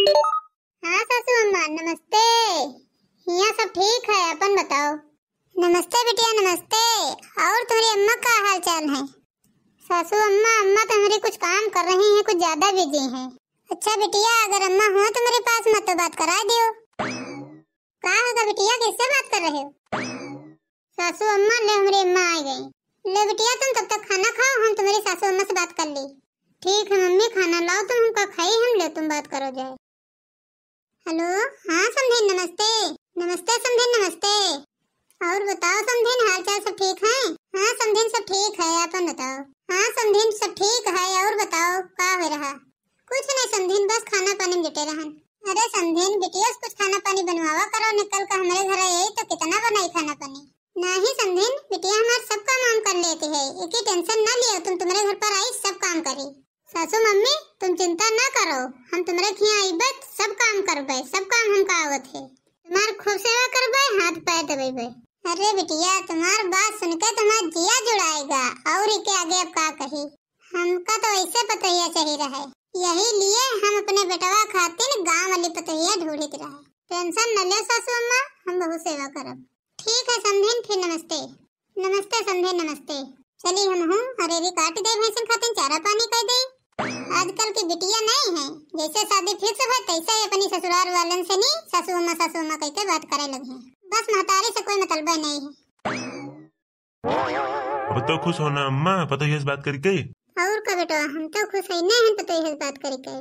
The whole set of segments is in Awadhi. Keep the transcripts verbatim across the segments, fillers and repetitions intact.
हाँ सासू अम्मा, नमस्ते। हियाँ सब ठीक है, अपन बताओ। नमस्ते बिटिया, नमस्ते। और तुम्हारी अम्मा का हाल चाल है? सासू अम्मा, अम्मा तो हमारी कुछ काम कर रही हैं, कुछ ज्यादा बिजी हैं। अच्छा बिटिया, अगर अम्मा हो तुम्हारे पास, मत तो बात करा दियो। का होगा बिटिया, किससे बात कर रहे हो? सासू अम्मा, ले हमारी अम्मा आ गई। ले बिटिया, तुम तब तक खाना खाओ, हम तुम्हारी सासू अम्मा से बात कर ली। ठीक है मम्मी, खाना लाओ तुम, हमका खाई हम, ले तुम बात करो जाए। हेलो, हाँ समधिन, नमस्ते। नमस्ते समधिन, नमस्ते। और बताओ समधिन, हाल चाल सब ठीक है? हाँ समधिन, सब ठीक है, अपन बताओ। हाँ समधिन, सब ठीक है, और बताओ का हो रहा? कुछ नहीं समधिन, बस खाना पानी में जुटे रहन। अरे समधिन, बिटिया से कुछ खाना पानी बनवावा करो, निकल का हमरे घर आई तो कितना बनाई खाना पानी। नहीं समधिन, बिटिया हमार सब काम हम कर लेती है, एकी टेंशन ना लियो तुम, तुम्हारे घर पर आई सब काम करी। सासू मम्मी, तुम चिंता ना करो, हम तुम्हारे खियाँ आइबे, सब काम करबे, सब काम हमका आवत है। तुम्हार खूब सेवा करबे, हाथ पैर दबेबे। अरे बिटिया, तुम्हार बात सुन के तुम्हार जिया जुड़ाएगा, और इके आगे अब का कही। हमका तो ऐसे पतोहिया चाहिए रहे, यही लिए हम अपने बेटवा खातिर गाँव वाली पतोहिया ढूंढित रहे। टेंशन न ले सासू अम्मा, हम बहुत सेवा करब। ठीक है समधिन, फिर नमस्ते। नमस्ते समधिन, नमस्ते। चली हमहू अरेरी काट दे, भैंसन खातिर चारा पानी कर दे। आजकल की बिटिया नहीं है, जैसे शादी फिक्स भय तैसे ही अपनी ससुराल वालन से नी सासू अम्मा सासू अम्मा कह के बात करे लगी। बस महतारी से कोई मतलबे नहीं है। अब तो खुश हो ना अम्मा, पतोहिया से बात करके? और का बेटवा, हम तो खुश है नहीं हम पतोहिया से बात करके।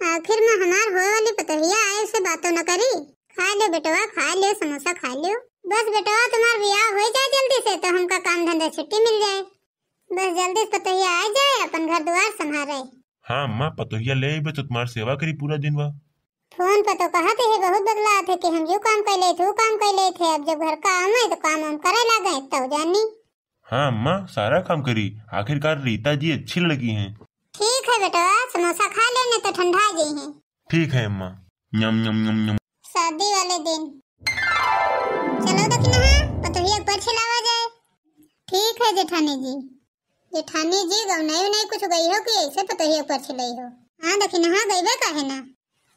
आखिर में हमार होए वाली पतोहिया आए से बातों न करी। खा ले बेटवा, खा ले, समोसा खा ले। बस बेटवा, तुम्हार बियाह हो जाए जल्दी से तो हमका काम धंधा छुट्टी मिल जाए। बस जल्दी से पतोहिया आ जाए, अपन घर द्वार संभारे। हाँ अम्मा, पतोहिया ले अइबे तो तुम्हार सेवा करी पूरा दिनवा। फोन पर तो कहत है, बहुत बतलात है कि हम यू काम कर लेत, वो काम कर लेत है। अब जब घर का आवे तो काम हम करे लागे, तब जानी। हाँ अम्मा, सारा काम करी, आखिरकार रीता जी अच्छी लड़की हैं। ठीक है बेटवा, समोसा खा ले, नहीं तो ठंडा जाई है। ठीक है अम्मा। ञम, ञम, ञम, ञम। शादी वाले दिन। चलो दखिनहा, पतोहिया पर छिलावा जाए। ठीक है जेठानी जी। जेठानी जी, गौनाई उनाई कुछ गई हो कि ऐसे पतोहिया पर छिलाई हो? हाँ दखिनहा, गईबे काहे ना।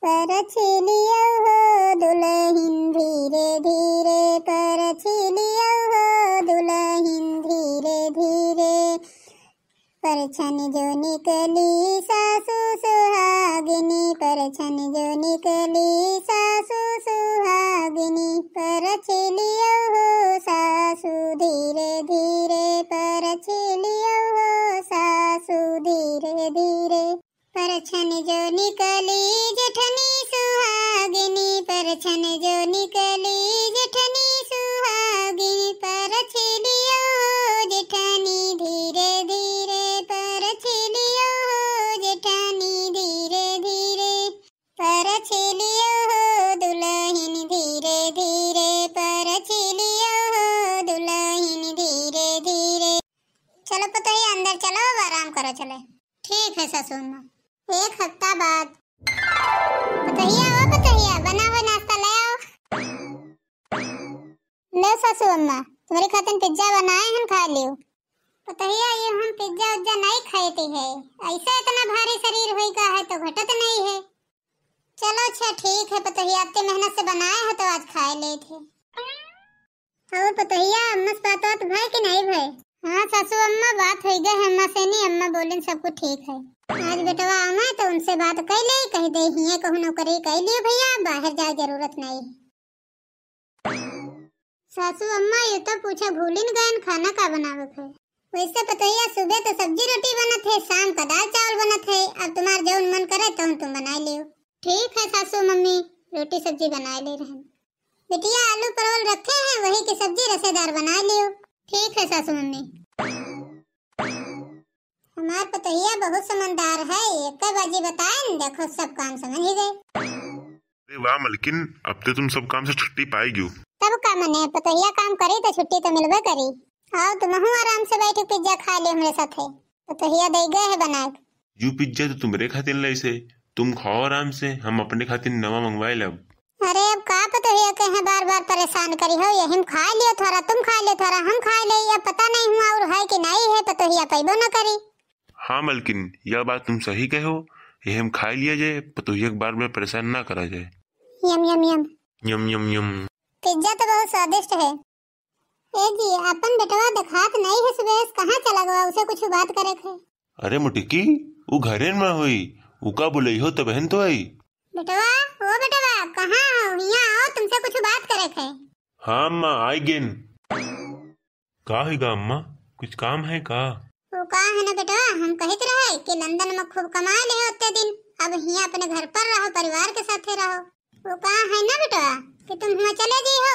परछिलियौ हो दुलहिन धीरे धीरे, परछिलियौ हो दुलहिन धीरे धीरे। परछन जो निकली सासु सुहागिनी, परछन जो निकली सासु सुहागिनी। परछिलियौ हो सासु धीरे धीरे, परछिलियौ हो सासु धीरे धीरे। परछन जो निकली जेठनी सुहागिनी, परछन जो निकली जेठनी सुहागिनी। परछिलियौ हो जेठनी धीरे धीरे, परछिलियौ हो जेठनी धीरे धीरे। परछिलियौ हो दुलहिन धीरे धीरे, परछिलियौ हो दुलहिन धीरे धीरे। चलो पतोहिया अंदर चलो, अब आराम करो चले। ठीक है सासू अम्मा। एक हफ्ता बाद। पतोहिया, ओ पतोहिया, बनाओ नाश्ता ले आओ। ले सासू अम्मा, तुम्हारे खातिर पिज्जा बनाए हैं, खा लियो। पतोहिया, ये हम पिज्जा उज्जा नहीं खाए थे है, ऐसा इतना भारी शरीर होई का है तो घटत नहीं है। चलो अच्छा ठीक है पतोहिया, इतने मेहनत से बनाए हो तो आज खाए लेत है। और पतोहिया, अम्मा से बात बात भय कि नहीं भय? हाँ सासू अम्मा, बात होई गए है अम्मा से नी, अम्मा बोलिन सब कुछ ठीक है। आज बेटवा आवे तो उनसे बात कर ले, कह दे हिये कहूँ नौकरी कर लियो भैया, बाहर जाए जरूरत नहीं है। सासू अम्मा, ये तो पूछा भूलिन गयन, खाना का बनावे है? वैसे पतोहिया, सुबह तो सब्जी रोटी बनत है, शाम का दाल चावल बनत है, अब तुम्हार जौन मन करे तौन तुम बनाए लियो। ठीक है सासू मम्मी, रोटी सब्जी बनाए ले रहन। बिटिया, आलू परवल रखे हैं, वही की सब्जी रसेदार बनाए लियो। ठीक है सासू मम्मी। हमार पतोहिया बहुत समझदार है, एक बाजी बताए न, देखो सब काम समझ ही गए। अरे वाह मलकिन, अब तो तुम सब काम से छुट्टी पाई गयो। तब का मने, पतोहिया काम करी तो छुट्टी तो मिलबे करी। आओ तुमहू आराम से बैठ के पिज्जा खा ले हमरे साथे। पतोहिया दे गए है बना के। यू पिज्जा तो तुम्हरे खातिर लइसे, तुम खाओ आराम से, हम अपने खातिर नवा मंगवाए लब। अरे अब का पतोहिया के हैं बार बार परेशान करी हो, यही में खा लियो थोड़ा, तुम खा लियो थोड़ा, हम खा ले, अब पता नहीं हुआ और है कि नहीं है, पतोहिया पैबो न करी। हाँ मलकिन, यह बात तुम सही कहो, यही में खाई लिया जाए, पतोहिया के बार बार परेशान ना करा जाए। यम, यम, यम। यम, यम, यम। पिज्जा तो बहुत स्वादिष्ट है। ए जी, अपन बेटवा देखात नहीं है सुबह से, कहाँ चला गवा? उसे कुछ बात करे थे। अरे मुटिकी, उ घरे में होई, उका बुलई हो तबहन तो आई। बेटवा, ओ बेटवा, कहाँ हो? हियाँ आओ, तुमसे कुछ बात करे थे। हाँ अम्मा, आई गेन। का है गा अम्मा, कुछ काम है का? वो का है ना बेटवा, हम कहित रहे कि लंदन में खूब कमा ले हो उतने दिन, अब हियाँ अपने घर पर रहो, परिवार के साथे रहो। वो का है ना बेटवा कि तुम हुआँ चले जइहो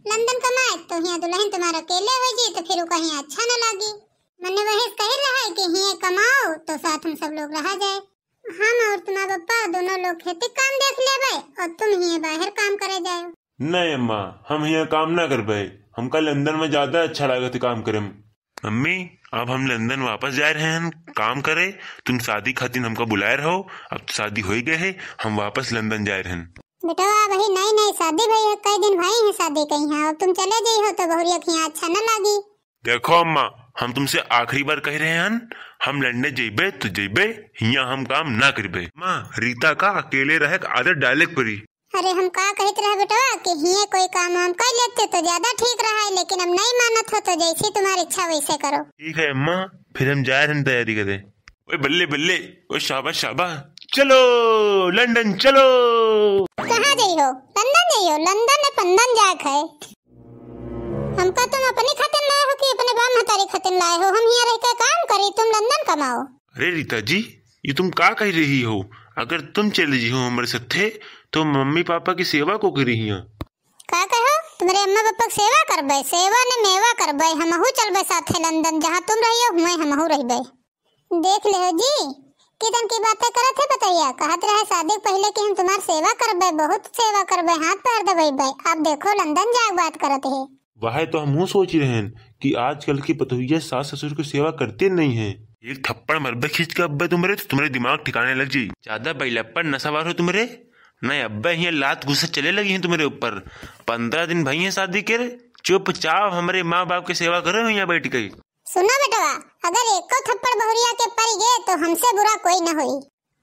लंदन कमाए, तो हियाँ दुलहिन तुम्हार अकेले होइ जी, तो फिर वो कहीं अच्छा न लागी। मने वही कहित रहे कि हियाँ कमाओ तो साथ में सब लोग रहा जाए। हम और तुम्हार पप्पा दोनों लोग खेती काम देख लेबे और तुम हियाँ बाहर काम करे जाओ। नहीं अम्मा, हम हियाँ काम ना करबे, हमका लंदन में ज्यादा अच्छा लागत है काम करे में। मम्मी, अब हम लंदन वापस जाए रहे हैं काम करे, तुम शादी खातिर हमका बुलाए रहो, अब तो शादी होइ गए है, हम वापस लंदन जाए रहे हैं। बेटवा, अबही नई नई शादी भई है, कई दिन भई है शादी कहीं है, अब तुम चले जइहो तो बहुरिया के हियाँ अच्छा न लागी। देखो अम्मा, हम तुमसे आखिरी बार कह रहे हैं, हम लंदन जइबे तो जइबे, हियाँ हम काम ना करबे। माँ, रीता का अकेले रहे के आदत डाले के पड़ी। अरे हम का कहित रहे बेटवा कि हिये कोई काम वाम कर लेते तो ज्यादा ठीक रहा है, लेकिन अब नहीं मानत हो तो जैसी तुम्हारी इच्छा वैसे करो। ठीक है अम्मा, फिर हम जा रहे हैं तैयारी करे। ओए बल्ले बल्ले, ओए शाबाश शाबाश, चलो लंदन चलो। कहाँ जइहो? लंदन जइहो? लंदन ने पंदन जाए खाए। हमका तुम अपनी खातिर लाए हो कि अपने बाप महतारी खातिर लाए हो? हम हियाँ रह के काम करी, तुम लंदन कमाओ। अरे रीता जी, ये तुम का कह रही हो? अगर तुम चले जी हो हमारे साथे, तो मम्मी पापा की सेवा को करी हियाँ? का कहो? तुम्हारे अम्मा पापा की सेवा करबे? सेवा ने मेवा करबे। हमहू चलबे साथे लंदन, जहाँ तुम रहियो, हुए हमहू रहबे। देख ले हो जी, कितन की बातें करत है पतोहिया, कहत रहे शादी के पहले कि हम तुम्हार सेवा करबे, बहुत सेवा करबे, हाथ पैर दबेबे। अब देखो लंदन जाए के बात करत है। वह तो हमहू सोच रहे हैं कि आजकल की पतोहिया सास ससुर की सेवा करते नहीं है। एक थप्पड़ मरबे खींच के अब्बे तुम्हारे, तो तुम्हारे दिमाग ठिकाने लग जाई। ज्यादा बैलप्पन न सवार हो तुम्हारे, नहीं अब्बे हियाँ लात घुसे चले लगी हैं तुम्हारे ऊपर। पन्द्रह दिन भई हैं शादी के, चुपचाप हमारे माँ बाप की सेवा करे हो यहाँ बैठ के। सुनो बेटवा, अगर एको थप्पड़ बहुरिया के पड़ गए तो हमसे बुरा कोई न होई।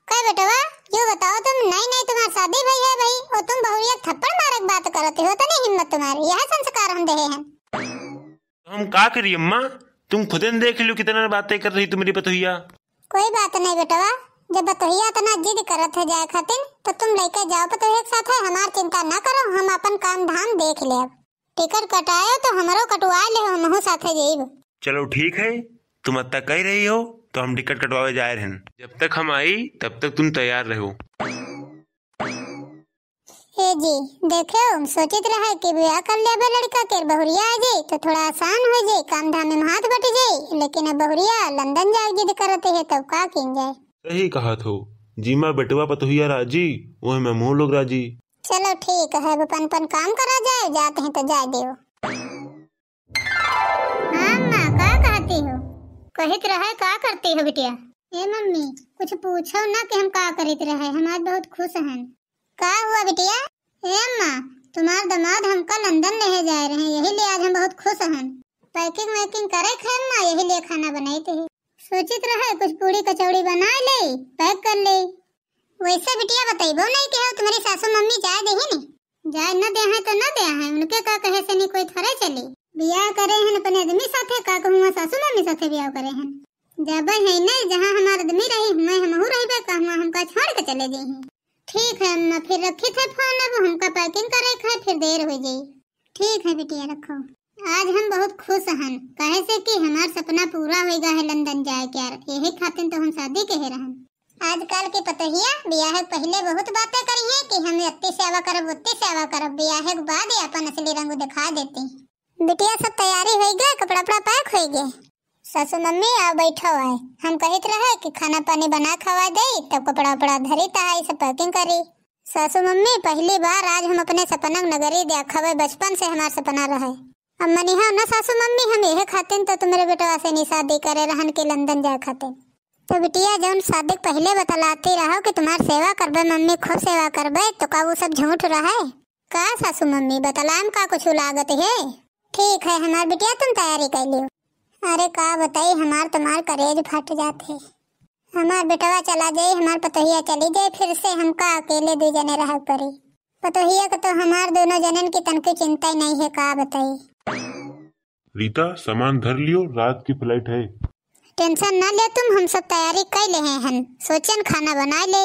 कहे बेटवा, यो बताओ तुम, नई नई तुम्हार शादी भई है भई, और तुम बहुरिया के थप्पड़ मारे के बात करते हो, तनी हिम्मत तुम्हारी, यह संस्कार हम देहे हैं। तो हम का करी अम्मा, तुम खुदे न देख लो कितना बातें कर रही तुम्हारी पतोहिया। कोई बात नहीं बेटवा, जब पतोहिया इतना जिद करत है जाए खातिर, तो तुम लेके जाओ पतोहिया के साथ है, हमार चिंता ना करो, हम अपन काम धाम देख लेब। टिकट कटायो तो हमरो कटवा ले, हमहू साथे जाइब। चलो ठीक है, तुम अत्ता कह रही हो तो हम टिकट कटवावे जाए रहन। जब तक हम आई तब तक तुम तैयार रहो। ए जी, देखे हम सोचित रहे कि ब्याह कर लेबे लड़का के, बहुरिया आ जाई तो थोड़ा आसान हो जाई, काम धाम में हाथ बट जाई, लेकिन अब बहुरिया लंदन जाए जिद करते है, तब का कीन जाए। सही कहत हो, जिमा बेटवा पतोहिया राजी, वह में हमहू लोग राजी। चलो ठीक है, अब अपन अपन काम करा जाए, जाते हैं तो जाए देव। हाँ अम्मा, का कहती हो? कहित रहे, का करती हो बिटिया? ए मम्मी, कुछ पूछो ना कि हम का करित रहे, हम आज बहुत खुश हन। का हुआ बिटिया? ए अम्मा, तुम्हार दामाद हमका लंदन लेहे जाए रहे, यही लिए आज हम बहुत खुश हन। पैकिंग वैकिंग करे थे अम्मा, यही लिए खाना बनाई थे। सोचित रहे कुछ पूड़ी कचौड़ी बना ले, पैक कर ले। वैसे बिटिया बतैबो नहीं कि हो तुम्हारी सासू मम्मी जाए देही नहीं। जाए न दे हैं तो न दे हैं, उनके का कहे से नहीं कोई थोड़े चली। बियाह करे हैं अपने आदमी साथे, का कहूँ सासू मम्मी साथे बियाह करे हैं। जाबे है नहीं, जहाँ हमार आदमी रही, हुए हमहू रहबे, का हुआ हमका छोड़ के चले जाई हैं। ठीक है अम्मा, फिर रखी थे फोन, अब हमका पैकिंग करे के है, फिर देर हो जाई। ठीक है बिटिया, रखो। आज हम बहुत खुश हन, काहे से कि हमार सपना पूरा होइगा है लंदन जाए के यार, यही खातिर तो हम शादी कहे रहन। आजकल के पतोहिया बियाह के पहिले बहुत बातें करी हैं कि हम इतनी सेवा करब, उतनी सेवा करब, बियाह के बाद ही अपन असली रंग दिखा देती। बिटिया सब तैयारी होइगा, कपड़ा उपड़ा पैक होइगे। सासू मम्मी आओ बैठो है, हम कहित रहे कि खाना पानी बना खवा दे, तब कपड़ा उपड़ा धरी तहाई सब पैकिंग करी। सासू मम्मी, पहली बार आज हम अपने सपना के नगरी देखबे, बचपन से हमार सपना रहे। अब मनिहा न सासू मम्मी, हम यही खातिर तो तुम्हारे बेटवा से नहीं शादी करे रहन के लंदन जाए खातिर। तो बिटिया, जौन शादी के पहले बतलाती रहो कि तुम्हार सेवा करबे मम्मी, खूब सेवा करबे, तो का वो सब झूठ रहे? का सासू मम्मी, बतलाम का कुछ लागत है? ठीक है हमार बिटिया, तुम तैयारी कर लियो। अरे का बताई, हमार तुम्हार करेज फट जात है। हमार बेटवा चला जाई, हमार पतोहिया चली जाई, फिर से हमका अकेले दुइ जने रहे परी। पतोहिया के तो हमार दोनों जनन की तनकी चिंता ही नहीं है, का बताई। रीता, सामान धर लियो, रात की flight है। Tension ना ले तुम, हम सब तैयारी कर ले हैं हन, सोचन खाना बना ले।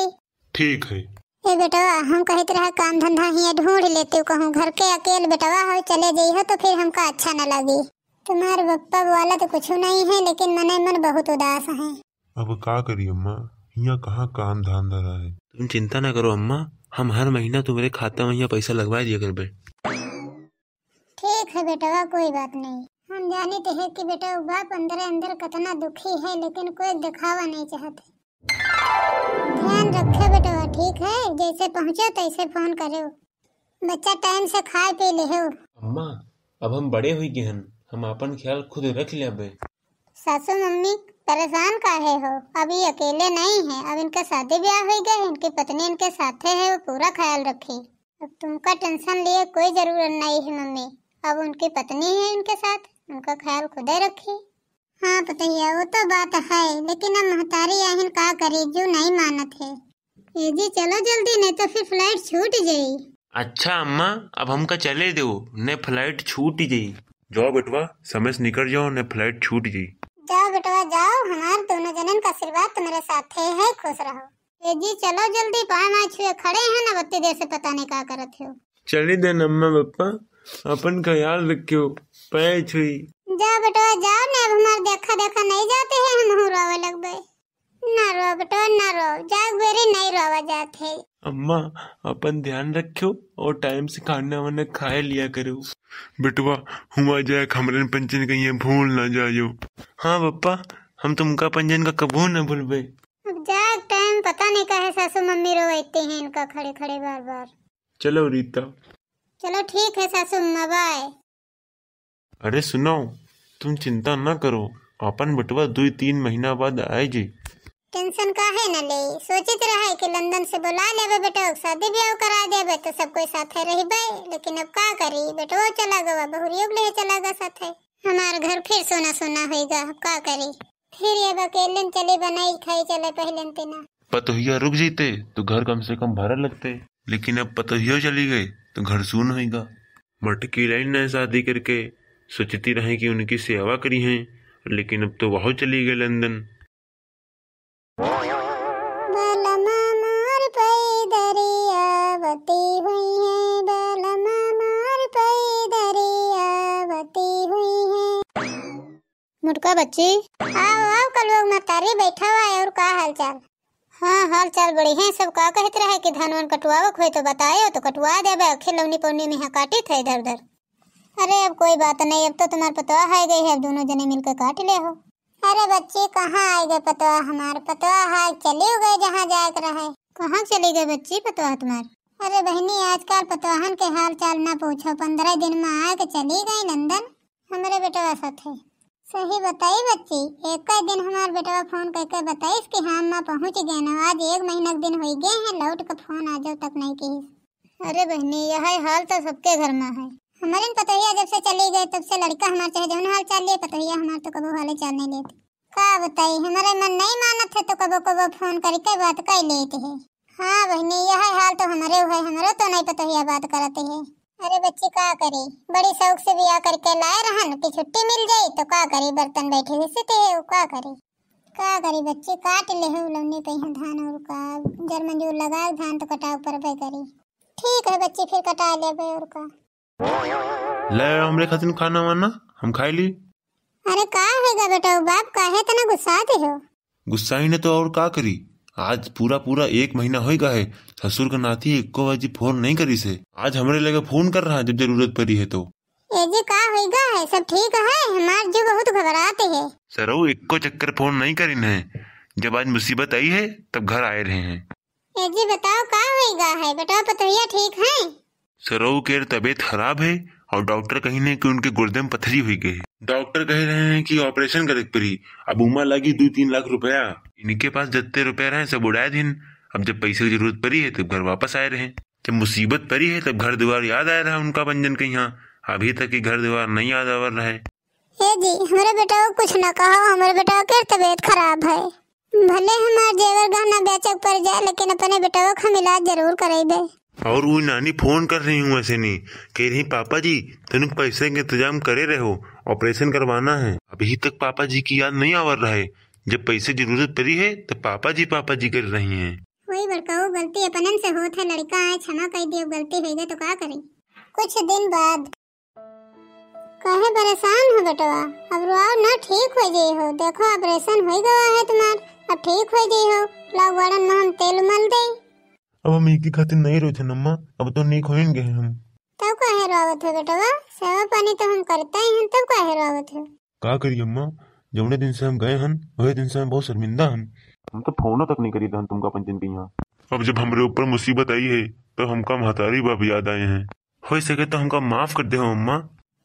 ठीक है। ए बेटवा, हम कहत रहा काम धंधा हियाँ ढूंढ लेते कहूँ, घर के अकेल बेटवा हो, चले जइहो तो फिर हमका अच्छा न लगी। तुम्हार बप्पा वाला तो कुछ नहीं है, लेकिन मने मन बहुत उदास है। अब का करी अम्मा, हियाँ कहाँ काम धाम धरा है। तुम चिंता ना करो अम्मा, हम हर महीना तुम्हरे खाता में हियाँ पैसा लगवा दिया करबे। ठीक है बेटवा, कोई बात नहीं। हम जानित है कि बेटवा बाप अंदरे अंदर कतना दुखी है, लेकिन कोई दिखावा नहीं चाहत है। ध्यान रखे बेटवा, ठीक है? जैसे पहुँचे तैसे फोन करेउ। बच्चा time से खाए पी लेहेउ। अम्मा, अब हम बड़े हुई गए हन, हम आपन ख्याल खुद रख लेबे। सासू मम्मी, परेशान काहे हो? अब ये अकेले नहीं है, अब इनका शादी ब्याह हो गए, इनकी पत्नी इनके साथे है, वो पूरा ख्याल रखी। अब तुमका tension लिए कोई जरूरत नहीं है मम्मी, अब उनकी पत्नी है इनके साथ, उनका ख्याल खुदे रखी। हाँ पतोहिया, वो तो बात है, लेकिन अब महतारी आहिन का करी, जो नहीं मानत है। ए जी, चलो जल्दी, नहीं तो फिर flight छूट जाई। अच्छा अम्मा, अब हमका चले दो, ने flight छूट जाई। जाओ बेटवा, समय से निकल जाओ, ने flight छूट जाई। जाओ बेटवा जाओ, हमार दोनों जनन का आशीर्वाद तुम्हारे साथे है, खुश रहो। ए जी, चलो जल्दी, पाँव माँ छुए खड़े हैं ना, बत्ती देर से पता नहीं का करत हो। चली देन अम्मा पप्पा, अपन ख्याल रखियो, पाँव छुई। जा बेटवा, जाओ ने, अब हमार देखा देखा नहीं जाते हैं, हम हूँ रोवे लगबे। ना रो बेटवा, ना रो, जाग बेरी नहीं रोवा जात है। अम्मा, अपन ध्यान रखियो और time से खाना वाना खाए लिया करो। बेटवा, हुआ जाए हमरन पंचन कहीं भूल ना जायो। हाँ पप्पा, हम तुमका पंचन का कबो ना भूलबे। अब जाए time पता नहीं काहे सासू मम्मी रोवैते हैं इनका खड़े खड़े बार बार। चलो रीता। चलो ठीक है सासू अम्मा, bye। अरे सुनो, तुम चिंता ना करो, अपन बेटवा दुई तीन महीना बाद आए जी। Tension काहे न ले, सोचित रहे कि लंदन से बुला लेबे बेटवा, शादी ब्याह करा देबे तो सब कोई साथे रहबे, लेकिन अब का करी, बेटवा चला गवा, बहुरियो के लिए चला गवा साथे। हमार घर फिर सोना सोना होइगा, अब का करी? फिर ये अकेले में चली बनाई खाई चले पहले न तीना। पतोहिया रुक जइते तो घर कम से कम भरा लगते, लेकिन अब पतोहियो चली गए तो घर सून होइगा। मटकी लाइन न शादी करके सोचती रहे कि उनकी सेवा करी हैं, लेकिन अब तो वहू चली गए लंदन। बलमा मोर पैदरिया बती हुई है, बलमा मोर पैदरिया बती हुई है। मोटका बच्ची। आओ, आओ, कलुआ महतारी, बैठा हुआ है, और का हाल चाल? हाँ, हाल चाल बड़ी है। सब का कहत रहे कि धान वान कटवावक होए तो बतायो, तो कटवा देबे, खिलौनी पौनी में यहाँ काटित है इधर उधर। अरे, अब कोई बात नहीं, अब तो तुम्हार पतवा है गई है, अब दोनों जने मिलकर काट ले हो। अरे बच्ची, कहाँ आए गए पतवा हमार? पतवा है चली गए जहाँ जाए के रहे। कहाँ चली गए बच्ची पतवा तुम्हार? अरे बहनी, आजकल पतवाहन के हाल चाल ना पूछो, पन्द्रह दिन में आए के चली गई लंदन। हमरे बेटवा साथे। सही बताई बच्ची, एक दिन हमार बेटवा फोन करके बताइस कि हाँ अम्मा पहुँच गए ना, आज एक महीना के दिन हो गए हैं, लौट के फोन आजो तक नहीं किहिस। अरे बहनी, यह हाल तो सबके घर में है। हमारे पतोहिया जब से चली गई तब से लड़का हमार चाहे जौन हाल चाल लिए, पतोहिया हमार तो कबो हाल चाल नहीं लेते। का बताई, हमारे मन नहीं मानत है तो कबो कबो फोन करके बात कर लेते हैं। हाँ बहनी, यह हाल तो हमारे है, हमारे तो नहीं पतोहिया बात करते हैं। अरे बच्ची का करी, बड़ी शौक से बियाह करके लाए रहन कि छुट्टी मिल जाई तो का करी, बर्तन बैठे घिसते है वो का करी, का करी बच्ची, काट ले हो लौनी पे यहाँ धान और का, जर मंजूर लगा धान तो कटाव पर पे करी। ठीक है बच्ची, फिर कटा लेबे और का। ले आओ हमरे खातिर खाना वाना, हम खाई ली। अरे का होइगा बेटा, बाप काहे इतना गुस्साते हो? गुस्साई न तो और का करी, आज पूरा पूरा एक महीना होइगा है, ससुर का नाती एको बाजी फोन नहीं करिस है। आज हमरे लगे फोन कर रहा है जब जरूरत परी है तो। ए जी का होइगा है, सब ठीक है? हमार जी बहुत घबराते है। सरऊ एको चक्कर फोन नहीं करिन है, जब आज मुसीबत आई है तब घर आए रहे हैं। ए जी बताओ का होइगा है, बेटा पतोहिया ठीक है? सरऊ के तबीयत खराब है और डॉक्टर कहिन है कि उनके गुर्दे में पथरी हुई गई। डॉक्टर कह रहे हैं कि ऑपरेशन करे के पड़ी। अब उमा लागी दो तीन लाख रुपया। इनके पास जत्ते रुपया रहे सब उड़ाए दिन। अब जब पैसे की जरूरत पड़ी है तब घर वापस आए रहे। जब मुसीबत पड़ी है तब घर द्वार याद आए रहा उनका पंजन के यहाँ। अभी तक ही घर द्वार नहीं याद आवर रहे। ए जी, हमरे बेटा को कुछ ना कहो, हमरे बेटा के तबीयत खराब है। भले हमार जेवर गहना बेचे के पड़ जाए, लेकिन अपने बेटवा का हम इलाज जरूर करेबे। और वो नानी फोन कर रही हूँ ऐसे नहीं, कह रही, "पापा जी, तनिक पैसे के इंतजाम करे रहो, ऑपरेशन करवाना है।" अभी तक पापा जी की याद नहीं आवर रहा है। जब पैसे जरूरत पड़ी है, तो पापा जी, पापा जी कर रही हैं। वही बड़काऊ, गलती अपनन से होत है, लड़का है, क्षमा कर दियो, गलती हो गई तो का करी। कुछ दिन बाद। काहे परेशान हो बेटवा? अब रोआओ ना, ठीक हो जाई हो। देखो, ऑपरेशन हो गवा है तुम्हार, अब ठीक हो जाई हो। लाओ, गोड़न में हम तेल मल दे। अब हम एक ही खातिर नहीं रोते अम्मा, अब तो नीक होइन गए हम। तब काहे रोवत हो बेटवा? सेवा पानी तो हम करते ही हैं, तब काहे रोवत हो? का करी अम्मा, जौने दिन से हम गए हन, वही दिन से हम बहुत शर्मिंदा हन। हम तो फोनो तक नहीं करी रहन तुमका पंचन के यहाँ। अब जब हमरे ऊपर मुसीबत आई है, तो हमका महतारी बाप याद आए हैं। हो सके तो हमका माफ कर दे हो अम्मा।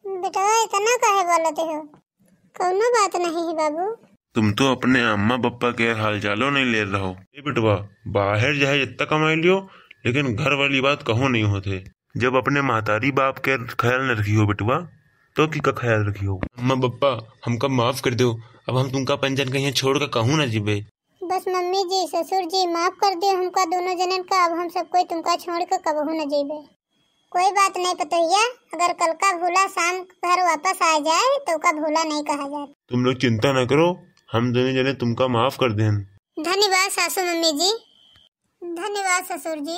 बेटवा, इतना काहे बोलते हो? कौनो बात नहीं है बाबू। तुम तो अपने अम्मा बप्पा के हाल चालो नहीं ले रहो। ए बेटवा, बाहर चाहे जितना कमाई लियो, लेकिन घर वाली बात कहूँ नहीं होते। जब अपने महतारी बाप के ख्याल न रखी हो बेटवा, तो की का ख्याल रखी हो? अम्मा बप्पा, हमका माफ कर दो, अब हम तुमका पंचन के यहाँ छोड़ के कहूँ ना जीबे। बस मम्मी जी, ससुर जी, माफ कर दियो हमका दोनों जनन का, अब हम सब कोई तुमका छोड़ के कबहू न जीबे। कोई बात नहीं पतोहिया, अगर कल का भूला शाम घर वापस आ जाए तो का भूला नहीं कहा जाए। तुम लोग चिंता न करो, हम दोनों जने तुमका माफ कर देन। धन्यवाद सासू मम्मी जी, धन्यवाद ससुर जी।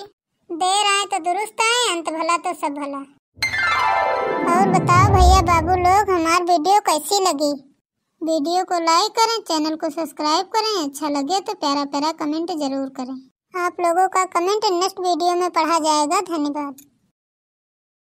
देर आए तो दुरुस्त आए, अंत भला तो सब भला। और बताओ भैया बाबू लोग, हमार वीडियो कैसी लगी? वीडियो को like करें, चैनल को सब्सक्राइब करें, अच्छा लगे तो प्यारा प्यारा कमेंट जरूर करें। आप लोगों का कमेंट नेक्स्ट वीडियो में पढ़ा जाएगा। धन्यवाद।